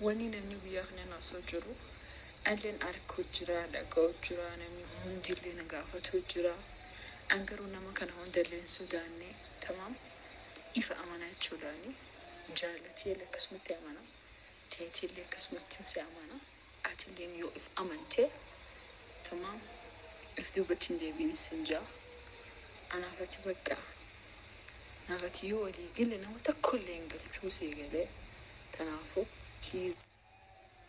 Wanni namni guyyaa kana osoo jiru alleen arkuu jira, dhaga'uu jira, namni hundillee na gaafatuu jira. An garuu nama kana hundallee hin sodaanne, tamaam, ifa amanaa jechuudhaani jaalatee akkasumatti amana, teetillee akkasumatti si amana. Atilleen yoo if amante, tamaam, if duubatti hin deebiin sin jaa. Anaaf ati bakka naafati yoo walii gale nama tokkollee hin galchuu sii galee. Kanaafuu please,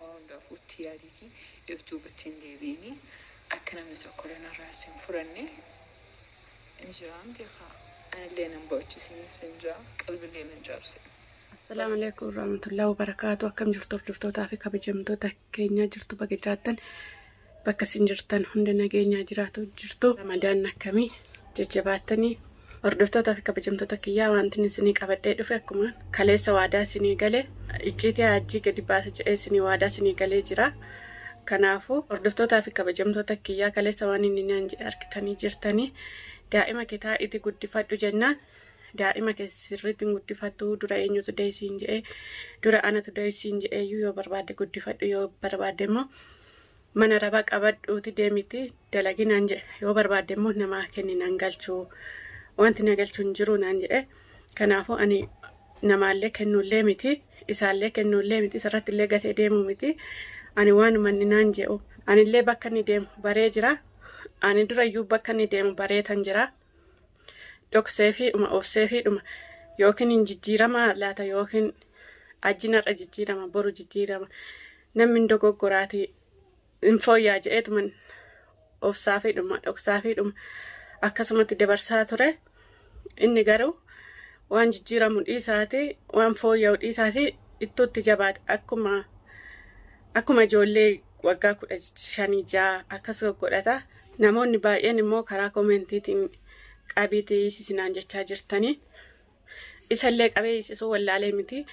waan hundaafuu itti yaaditi if duubatti hin deebiini. Akka namni tokkollee narraa sin furanne ni jiraamti haa anillee nan bo'ichisiin sin jaa, qalbillee nan cabse. Assalaamu alaikum warahmatullahi wabarakaatu. Akkam jirtu, hordoftootaa fi kabajamtoota keenya? Jirtu, baga jiraattan. Bakka isin jirtan hunda nageenyaa jiraatu jirtu. Ramadaan akkamii? Jajjabaattanii? Hordoftootaa fi kabajamtoota kiyyaa, wanti isinii qabadhee dhufe akkuma kaleessa waadaa isinii gale, icciitii hajjii gadi baasa jedhee isinii waadaa isinii galee jira. Kanaafuu hordoftootaa fi kabajamtoota kiyyaa, kaleessa waan inni naan jedhe argitanii jirtanii. Daa'ima kee taa'itii guddifadhu jennaan, daa'ima kee sirriitti hin guddifattu, dura eenyutu deessiin jedhee, dura anatu deessiin jedhee, yoo barbaadde guddifadhu, yoo barbaadde immoo mana raba qabadhuuti deemiti dalaginaan jedhe, yoo barbaadde immoo namaa kenni, nan galchuu, wanti na galchuu hin jiru naan jedhe. Kanaafuu ani namaallee kennuullee miti, isaallee kennuullee miti, isarratti illee gatee deemuu miti. Ani waanuma inni naan jedhu, anillee bakka inni deemu baree jira. Ani durayyuu bakka inni deemu bareetan jira. Dhoksee fi dhuma obsee fi dhuma yookiin hin jijjiirama laata, yookiin ajjinarra jijjiirama, boru jijjiirama, namni hin dogoggoraati, hin fooyyaa jedheetuman obsaa fi dhuma dhoksaa fi dhuma akkasumatti dabarsaa ture. Inni garuu waan jijjiiramu dhiisaati, waan fooyya'u dhiisaati, ittootti jabaate. Akkuma ijoollee waggaa 15 6 akkas godhata. Namoonni baay'een immoo karaa koomentiitiin qabiitii hiisisinaan jechaa jirtanii. Isallee qabee hiisisuu wallaalee miti.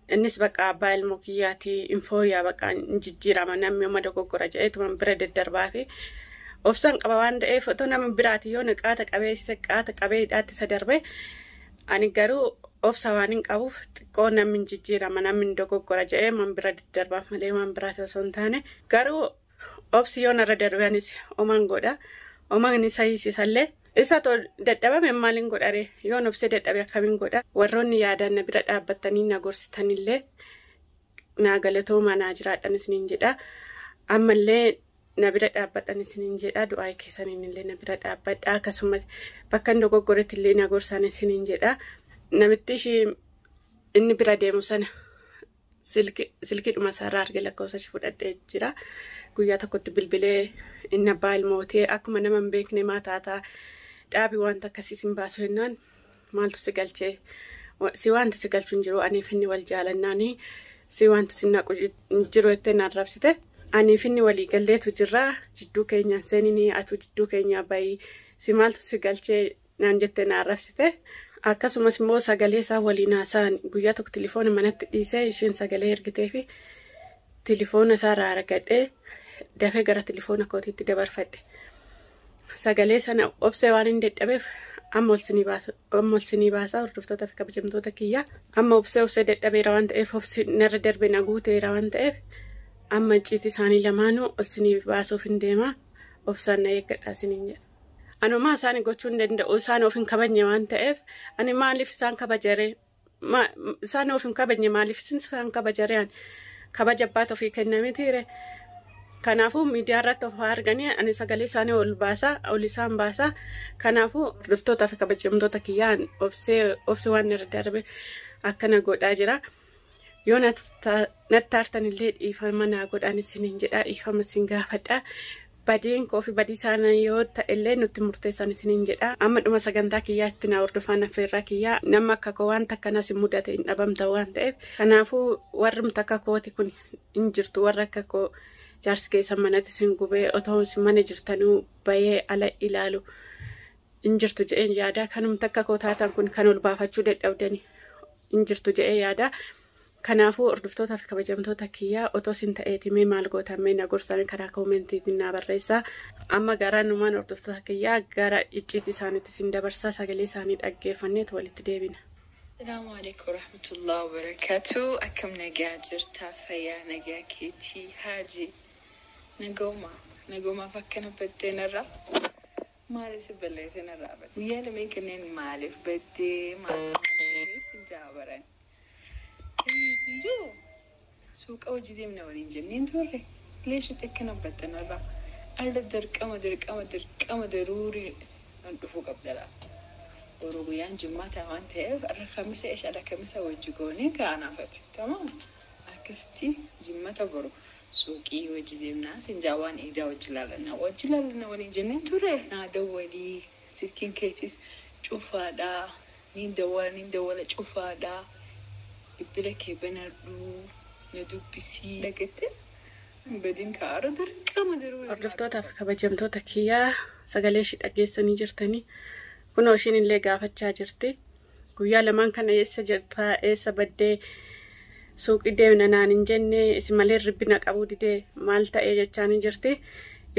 Innis bakka abbaa ilmoo kiyyaatii, hin fooyyaa, bakka hin jijjiirama, namni oma dogoggora jedheetuma bira daddarbaa fi obsaan qaba waan ta'eef, otoo nama biraati yoo qaata qabee isa qaata qabee hidhaatti isa darbe, ani garuu obsa waan hin qabuuf xiqqoo namni hin jijjiirama, namni hin dogoggora jedhee man bira daddarbaa malee waan biraati osoo hin taane. Garuu obsi yoo narra darbe anis oman godha, oman isa hiisisallee. Isa too dadhabame maaliin godhare? Yoon obsee dadhabe akkamiin godha? Warroonni yaadaan na bira dhaabbattanii na gorsitanillee naa galatoomaa, naa jiraadhan isiniin jedha. Ammallee na bira dhaabbadhan isiniin jedha. Du'aa keessaniin illee na bira dhaabbadha, akkasumas bakka inni dogoggoretti illee na gorsan isiniin jedha. Namitti ishii inni bira deemu sana silkiidhuma isaarraa arge, lakkoofsa ishee fudhadhee jira. Guyyaa tokkotti bilbilee, inni abbaa ilmootee akkuma nama hin beekne maa taataa, dhaabii wanta akkasii sin baasu jennaan, maaltu si galchee? Si wanta si galchu hin jiru, aniif inni wal jaalannaanii si wanta si naqu hin jiru jettee naan rabsite. Aniif inni walii galleetu jirra, jidduu keenyaan seeninii, atu jidduu keenyaa bayii, si maaltu si galchee naan jettee naan rabsite. Akkasumas immoo sagalee isaa waliin haasa'an guyyaa tokko tilifoona manatti dhiisee, isheen sagalee ergitee fi tilifoona isaarraa argadhee dafee gara tilifoona kootiitti dabarfadhe. Sagalee sana obsee waan hin dadhabeef amma ol sinii baasaa, hordoftoota fi kabajamtoota kiyyaa. Amma obsee obsee dadhabeera waan ta'eef, obsi narra darbe na guuteera waan ta'eef, amma icciitii isaanii lamaanuu ol sinii baasuuf hin deema. Obsaan na eeggadhaa isiniin jedha. Anumaa isaan gochuu hin danda'u, isaan of hin kabajne waan ta'eef. Ani maaliif isaan kabajaree? Isaan of hin kabajne, maaliif isaan kabajaree? Ani kabaja abbaata ofii kennamitiire. Kanaafuu miidiyaa irratti of arganii ani sagalee isaanii ol baasaa, ol isaan baasaa. Kanaafuu hordoftootaa fi kabajamtoota kiyyaan, obsee obsi waan irra darbe akkana godhaa jira. Yoo natti aartan illee dhiifama naa godhaan isiniin jedha, dhiifama isin gaafadha. Badiin koo fi badii isaanii yoo ta'ellee nutti murteessan isiniin jedha. Amma dhuma sagantaa kiyyaatti na hordofaan affeerraa kiyyaa. Nama akka koo wanta akkanas hin mudate hin dhabamta waan ta'eef. Kanaafuu warri akka kooti kun hin jirtu, warra akka koo jaarsi keessan manatti isin gubee otoo isin mana jirtanuu bahee ala ilaalu hin jirtu jedheen yaada. Kanumti akka koo taatan kun kan ol baafachuu dadhabdani hin jirtu jedhee yaada. Kanaafuu hordoftootaa fi kabajamtoota kiyyaa, otoo isin ta'eeti mee maal gootan? Mee na gorsame, karaa koomentiitiin naa barreessaa. Amma gara numaan, hordoftoota kiyyaa, gara icciitii isaaniitti isin dabarsaa, sagalee isaanii dhaggeeffanneetu walitti deebina. Asalaamu alaikum warahmatullahi wabarakatuh. Akkam nagaa jirtaa? Fayyaa nagaa keetii Haaji. Nagoma. Nagomaaf akkana baddee narraa. Maaliif si balleessee narraa badde? Guyyaa lameen kanneen maaliif baddee maaliif si jaabaran? Kamiin sin jiru? Suuqa hojii deemna waliin jenneen turre. Leeshitti akkana badde narraa. Alla dirqama dirqama dirqama daruurii nan dhufuu qabda laa. Boruu guyyaan jimmaata waan ta'eef har'a kamisa eesha har'a kamisa wajji goonee kaanaafati. Tamam. Akkasitti jimmata boru suuqii wajji deemnaa sinjaa waan iidaa wajji laalanna. Wajji laalanna waliin jenneen ture. Naa dawwalii silkiin keetis cufaadhaa. Niin dawwala niin dawwala cufaadhaa. Bilbila kee banadhuu na dubbisii. Dhagatte badin kaara dirqama daruurii. Hordoftootaaf kabajamtoota kiyyaa sagalee ishii dhageessanii jirtanii kunoo ishiin illee gaafachaa jirti. Guyyaa lamaan kana eessa jirtaa eessa baddee suuqii deemna naan hin jenne isin malee ribbina qabuu didee maal ta'ee jechaa ni jirti.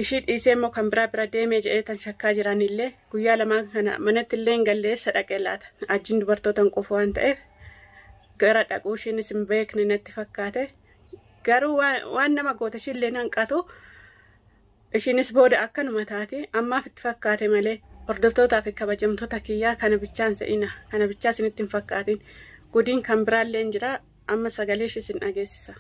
Ishii dhiisee immoo kan biraa bira deemee jedhee tan shakkaa jiran illee guyyaa lamaan kana manatti illee hin galle eessa dhaqee laata. Ajjiin dubartoota hin quufu waan ta'eef gara dhaquu ishiinis hin beekne natti fakkaate. Garuu waan nama goota ishiillee hanqatu ishiinis booda akkanuma taati ammaaf itti fakkaate malee. Hordoftootaa fi kabajamtoota kiyyaa kana bichaan se'ina kana bichaa isinitti hin fakkaatin gudiin kan biraallee hin jira amma sagalee ishee isin dhageessisa.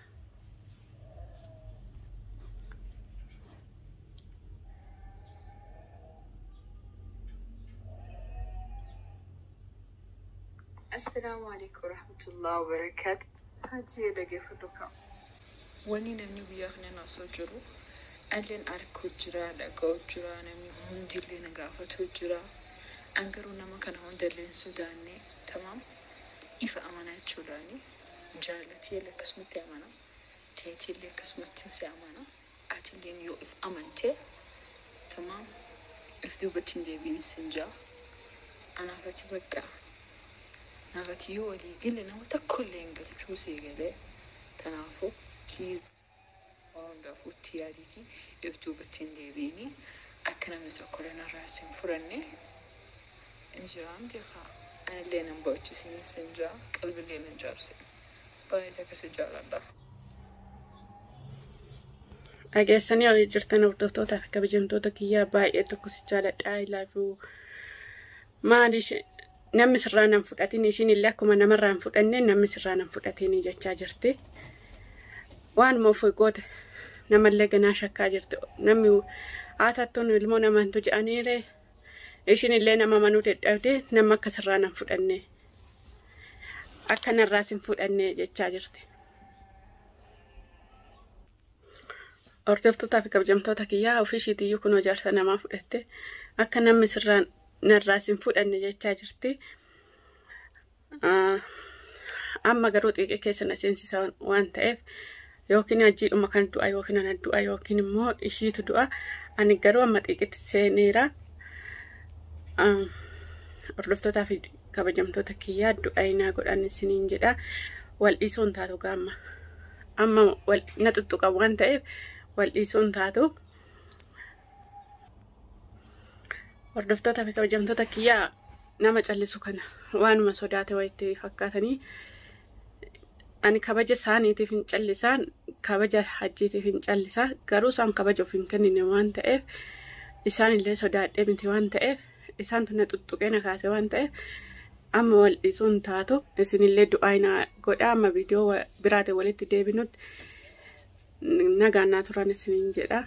Assalaamu alaikum warahmatullahi wabarakatuh. Hajji dhaggeeffadhu kaa'u. Wanni namni guyyaa kana osoo jiru alleen arkuu jira, dhaga'uu jira, namni hundillee na gaafatuu jira. An garuu nama kana hundallee hin sodaanne tamaam ifa amanaa jechuudhaani jaalatiillee akkasumatti amana teetiillee akkasumatti si amana atilleen yoo if amante tamaam if duubatti hin deebiin sin jaa anaafati bakka naafati yoo walii gale nama tokkollee hin galchuu sii galee tanaafuu please waan hundaafuu itti yaaditi if duubatti hin deebiini akka namni tokkollee narraa sin furanne hin jiraamti haa anillee nan bo'ichisin sin jaa qalbillee nan jaabse baay'ee takka si jaaladha. Dhageessanii hojii jirtan hordoftootaa fi kabajamtoota kiyyaa baay'ee tokko si jaaladha. I love you. Maali namni sirraa nan fudhatin ishiin illee akkuma namarraa hin fudhanne namni sirraa nan fudhatin jechaa jirti. Waanuma of goote namallee ganaa shakkaa jirti. Namni haa taattuun ilmoo namantu jedhaniire ishiin illee nama manuu dadhabde nama akka sirraa nan fudhanne akka narraas hin fudhanne jechaa jirti. Hordoftootaa fi kabajamtoota kiyyaa ofii ishiitiyyuu kunoo jaarsa namaa fudhatte akka namni sirraa narraas hin fudhanne jechaa jirti. Amma garuu xiiqii keessa na seensisa waan ta'eef yookiin hajjiidhuma kan du'a yookiin ana du'a yookiin immoo ishiitu du'a. Ani garuu amma xiiqitti seeneera. Hordoftootaa fi kabajamtoota kiyyaa du'a inaa godhan isiniin jedha. Wal dhiisuun taatu gaamma. Amma na tuttuqa waan ta'eef wal dhiisuun taatu. Hordoftoota fi kabajamtoota kiyyaa nama callisu kana waanuma sodaate wayitti fakkaatanii ani kabaja isaaniitiif hin callisaan kabaja hajjiitiif hin callisaa garuu isaan kabaja of hin kennine waan ta'eef isaan illee sodaadhee miti waan ta'eef isaantu na tuttuqee na kaase waan ta'eef amma wal dhiisuun taatu isinillee du'aa inaa godhaa amma viidiyoo biraatiin walitti deebinutti nagaan naa turan isiniin jedha.